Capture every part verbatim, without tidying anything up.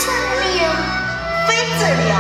这里飞走了。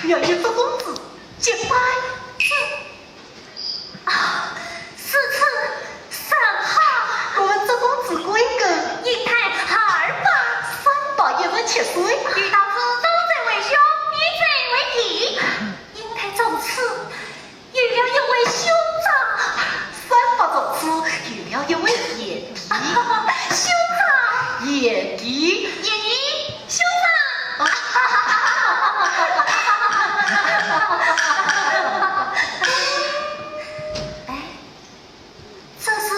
要与祝公子结拜。 啊，如此甚好。我们祝公子贵庚？英台二百。三百一十七岁。遇到此，祝祝为兄，以此为题。英台从此有了一位兄长。三百从此有了一位贤弟。兄长。贤弟。贤弟，兄长。 哎，这是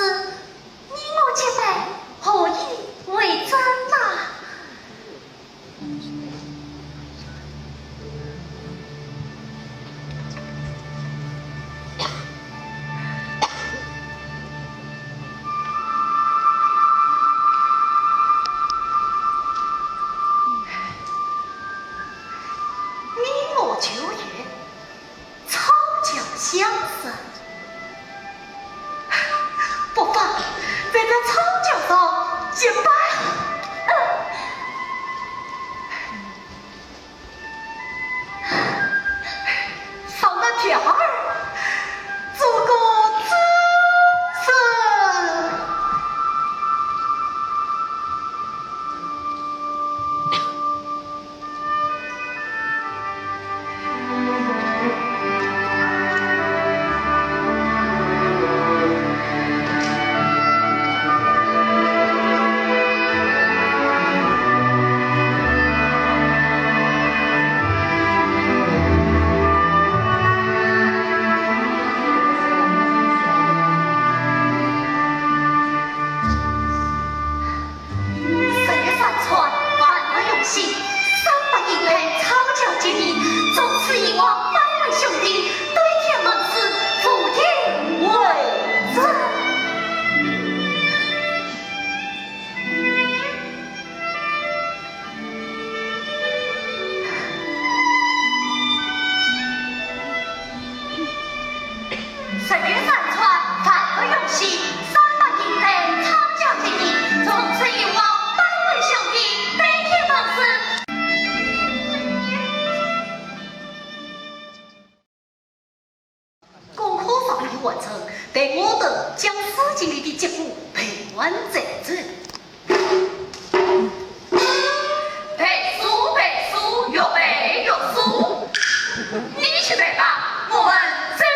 你我结拜，何以为真呐？你我旧友， 草桥相识。不妨在这草桥上结拜。上那条儿，做个真人。 日月山川，万物用心，三百英台草桥见面，从此一往拜为兄弟，对天盟誓，赴天为证。 日月山川，万物用心，三百英台草桥见面，从此一往拜为兄弟，对天盟誓。功课尚未完成，待我等将诗经里的结果背完再走。 背书，背书，越背越熟。你去背吧，我们走了。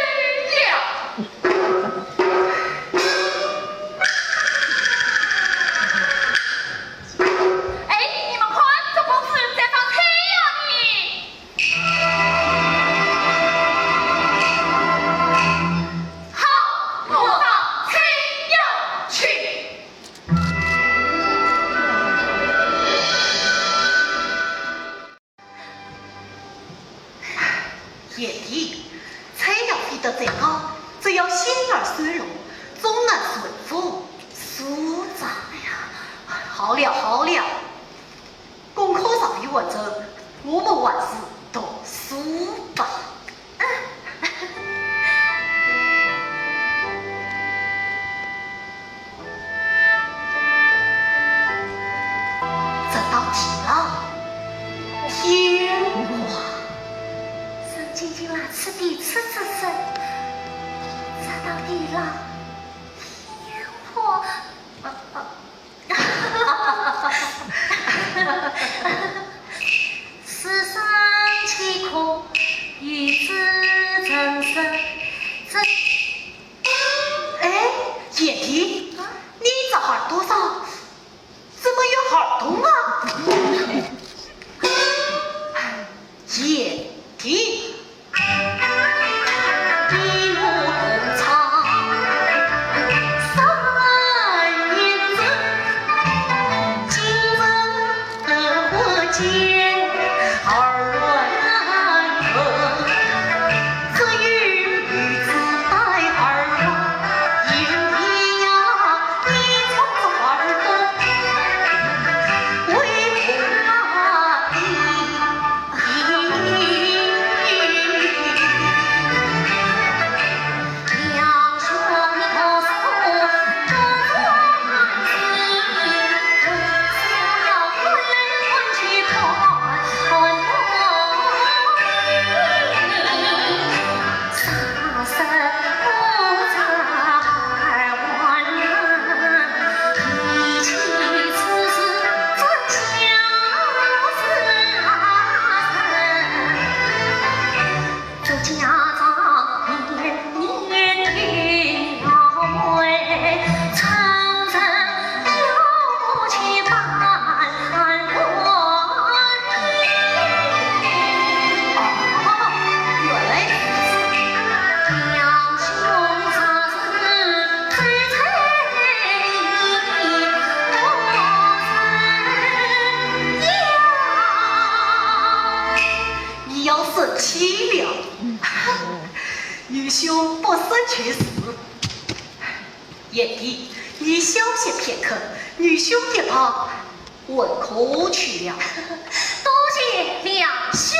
哎，你们看，这公子在放菜呀呢。好，我放菜呀去。 贤弟，菜鸟飞得再高，只要心儿收拢，终难顺风。舒展。哎呀，好了，好了，功课尚未完成，我们还是读书吧。 这道题了，天光。人静静来吃地吃吃吃，这道题了，天光。啊，啊，兄不识其时。贤弟，你小息片刻，愚兄一旁问候去了。多谢梁兄。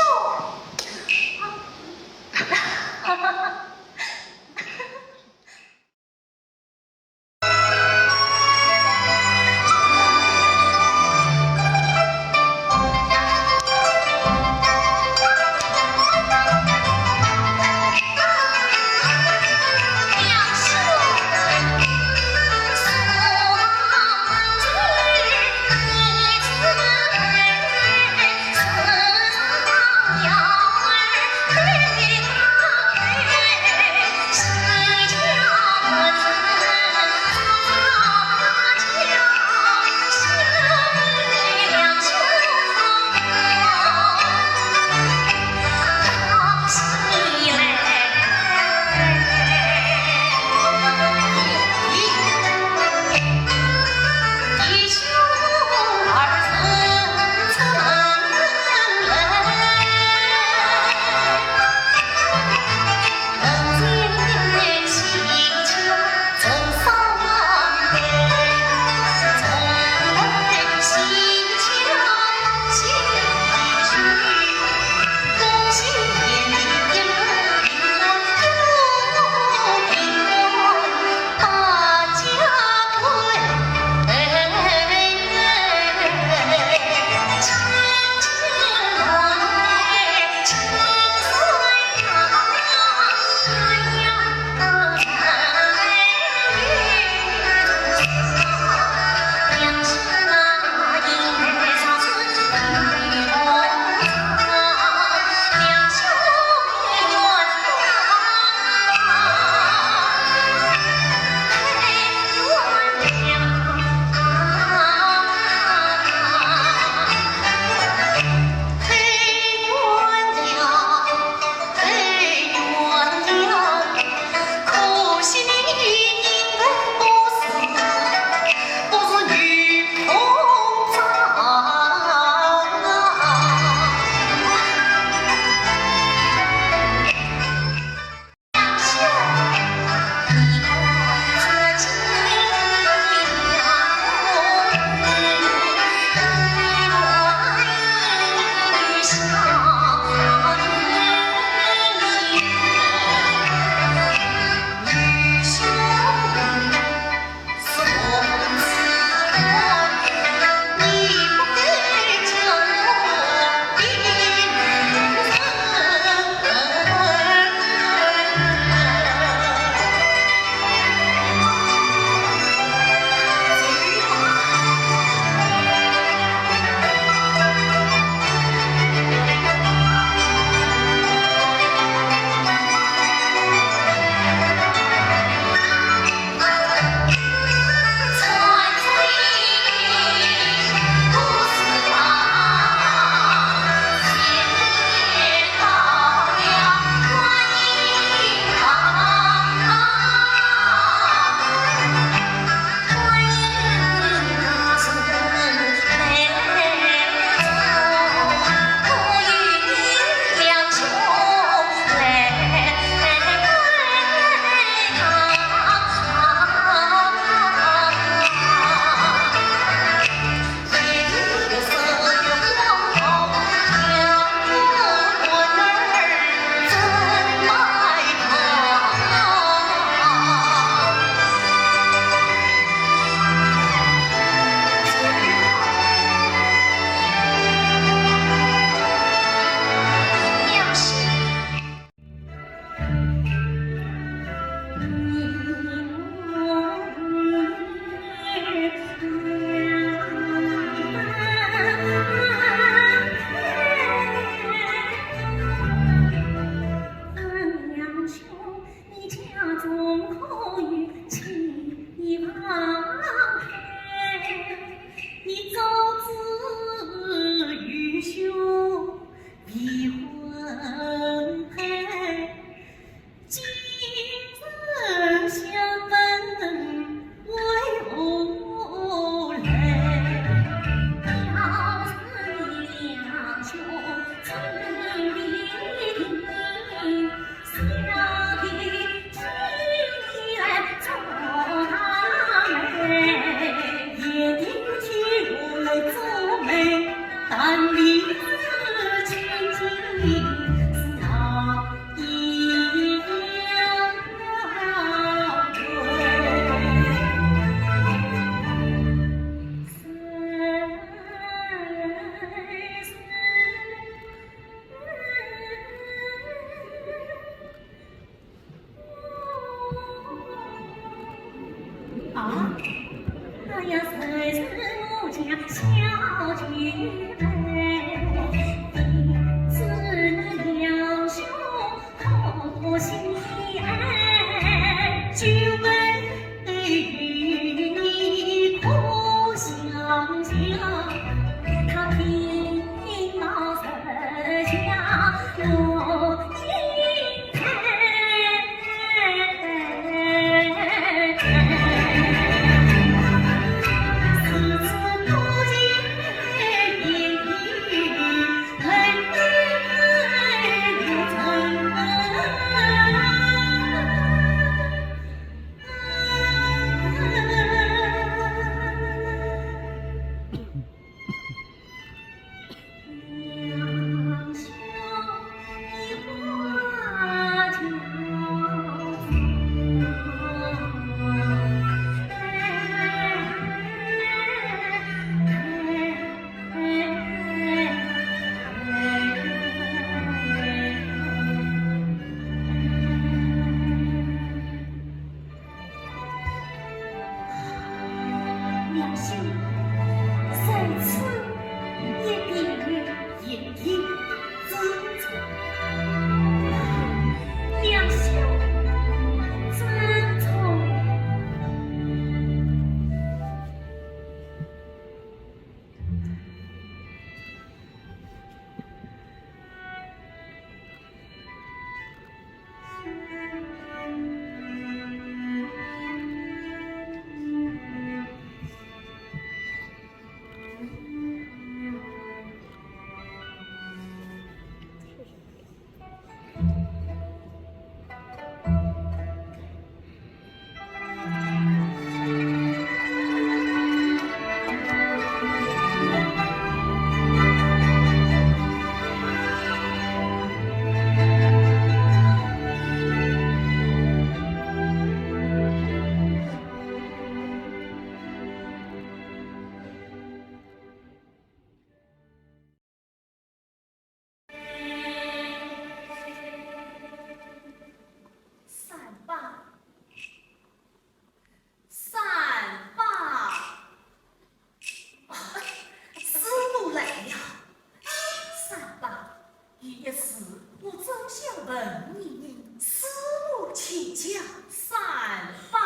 娘亲，在此一定有隐情之处。娘亲，遵从。 三宝，三宝，啊，师母来了。三宝，有一事我正想问你呢。师母请讲。三宝。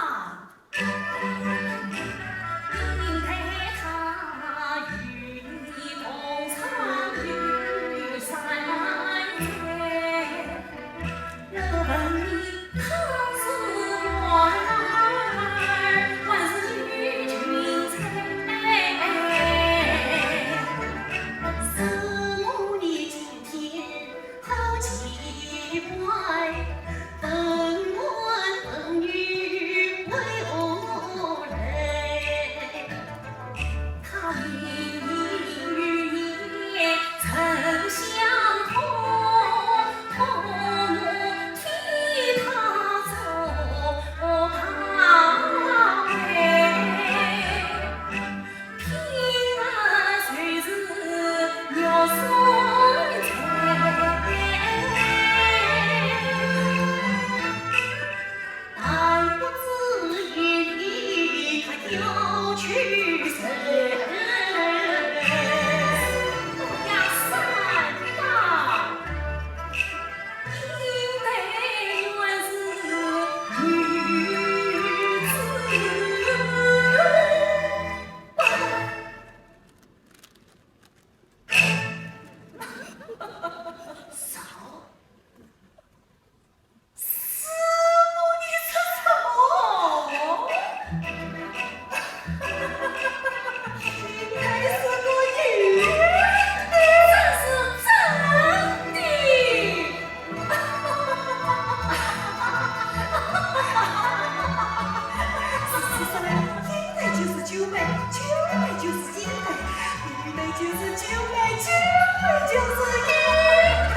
师母，你说什么？你还是个女人？这是真的。是，是，是，应该就是九妹，九妹就是 应该，应该就是九妹，九妹就是应该。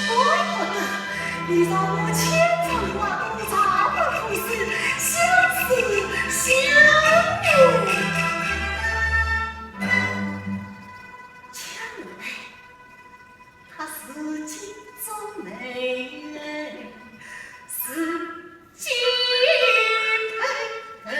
怪不得你让我千丈花落，丈花飞时，相思相依。江妹，她是金钟妹，是金妹。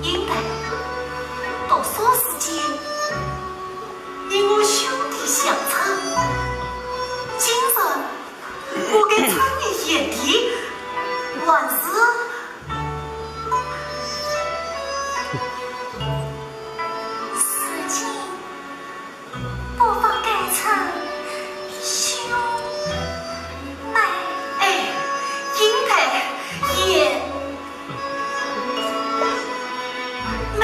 应该多少时间与我兄弟相称？今日我该穿越鞋底，还是？ 不妨改称兄妹。哎，应该也妹。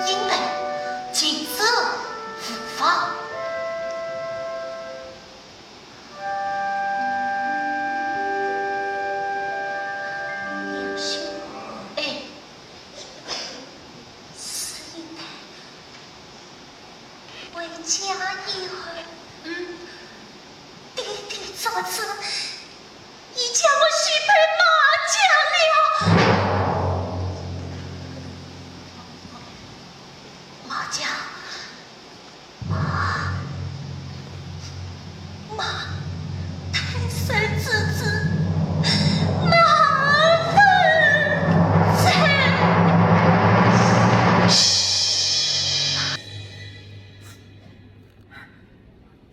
应该禁止无妨。娘亲，哎，是应该。 回家以后，嗯，爹爹做主，已将我许配马家了。马家，马，马，太师之子，马文才。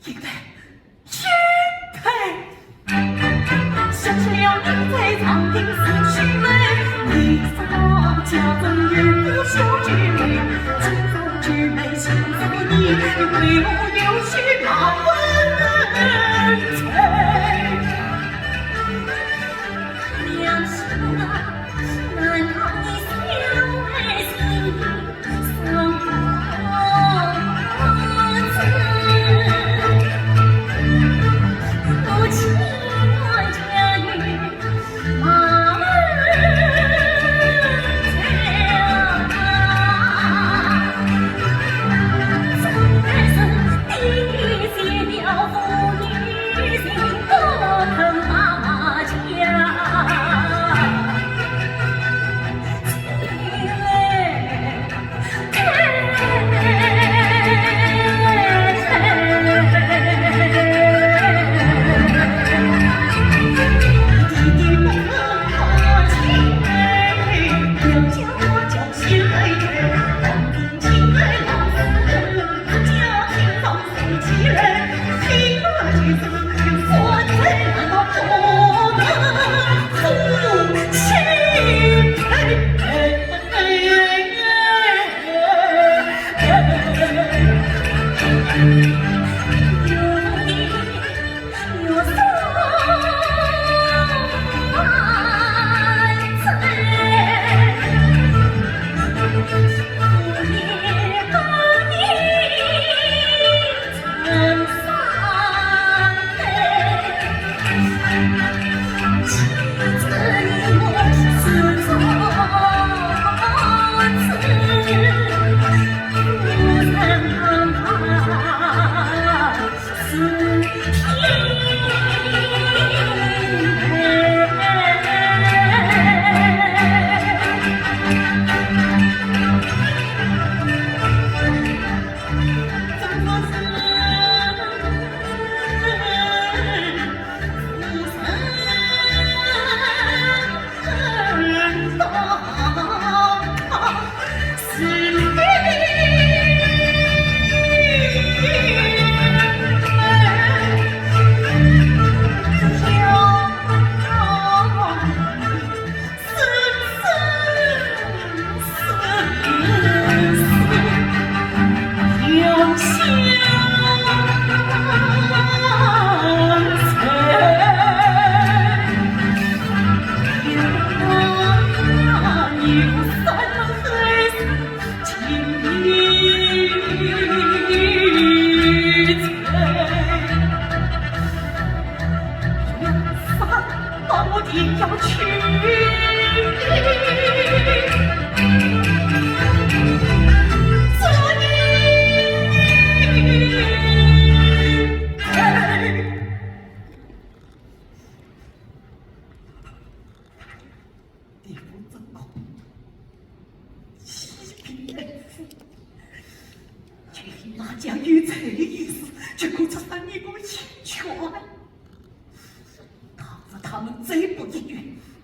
应该钦佩。想起了你在长亭思许妹，你说家中有个小姐妹，这个姐妹想着你，为我有许马文才。娘亲啊，难道你想爱情？ 我情愿嫁与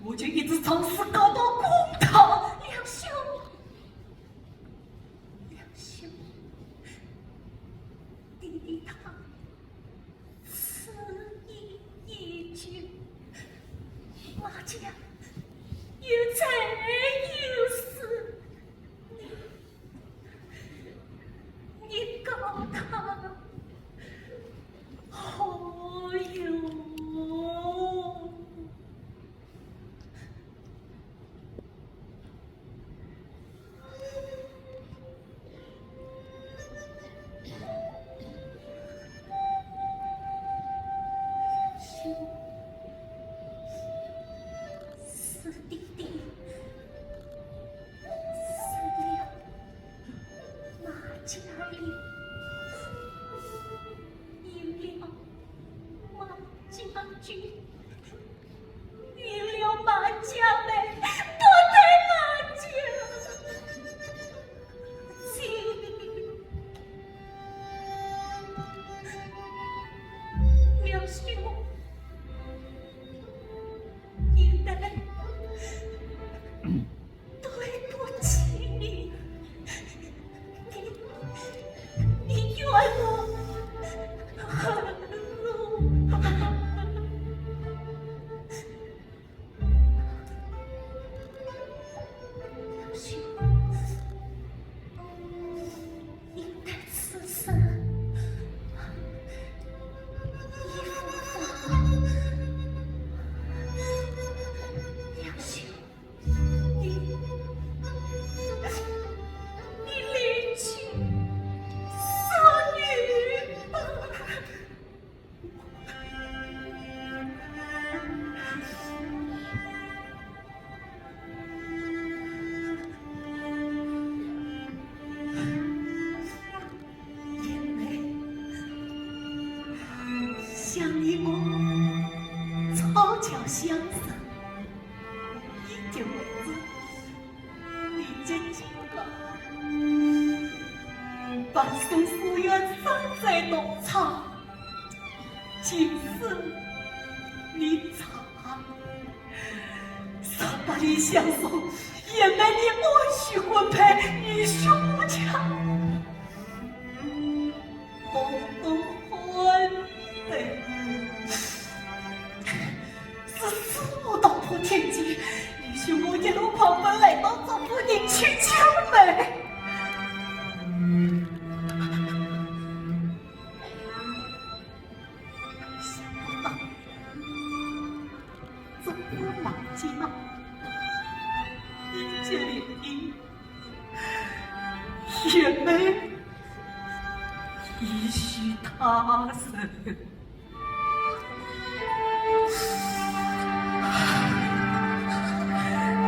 我就一直从此搞到公堂。梁兄，梁兄，弟弟他此意已决，马家有罪有死，你 你告他何用？是弟弟，死了。 马家里有了马家军，有了马家妹，不得马家亲。梁兄，你来。 对不起你，你，你怨我，恨我。梁兄，你在此生已无法。梁兄， 你，你离去算你吧。想你我草桥相识， 一见为真，你真情啊！半生夙愿，山水同草，今生你唱。三百里相送，也没你安许婚配与兄家。 红灯婚配，是死我踏破天际，你说我一路狂奔来到这里去救美。想不到，这个马家，一介联姻， 也没一许他人。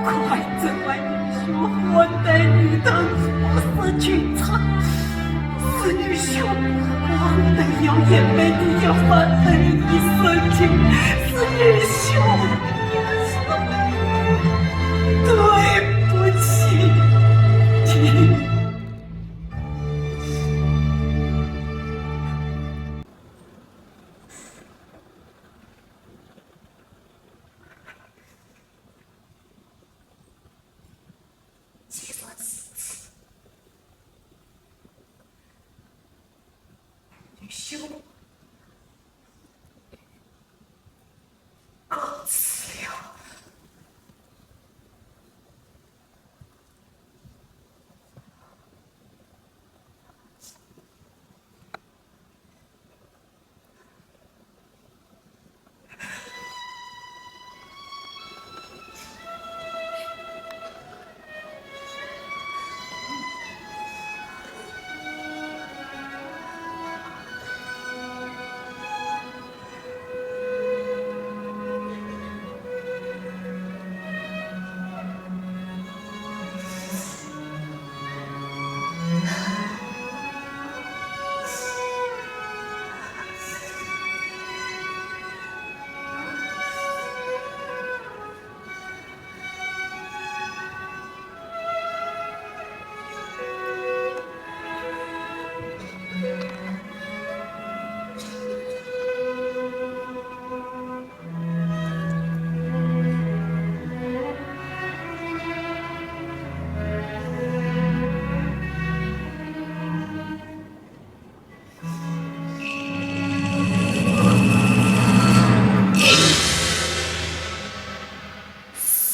怪这位英雄，换得女登我是君臣，是女兄，我没有也没你要反恩一生情，是女兄，对不起你。 既然如此，女兄告辞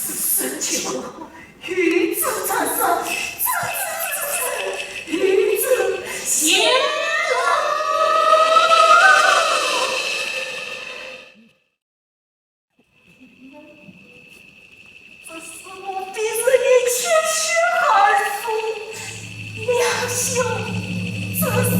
此事情，与子成事，与子谢了。这是我必是你千辛万苦，两兄，这是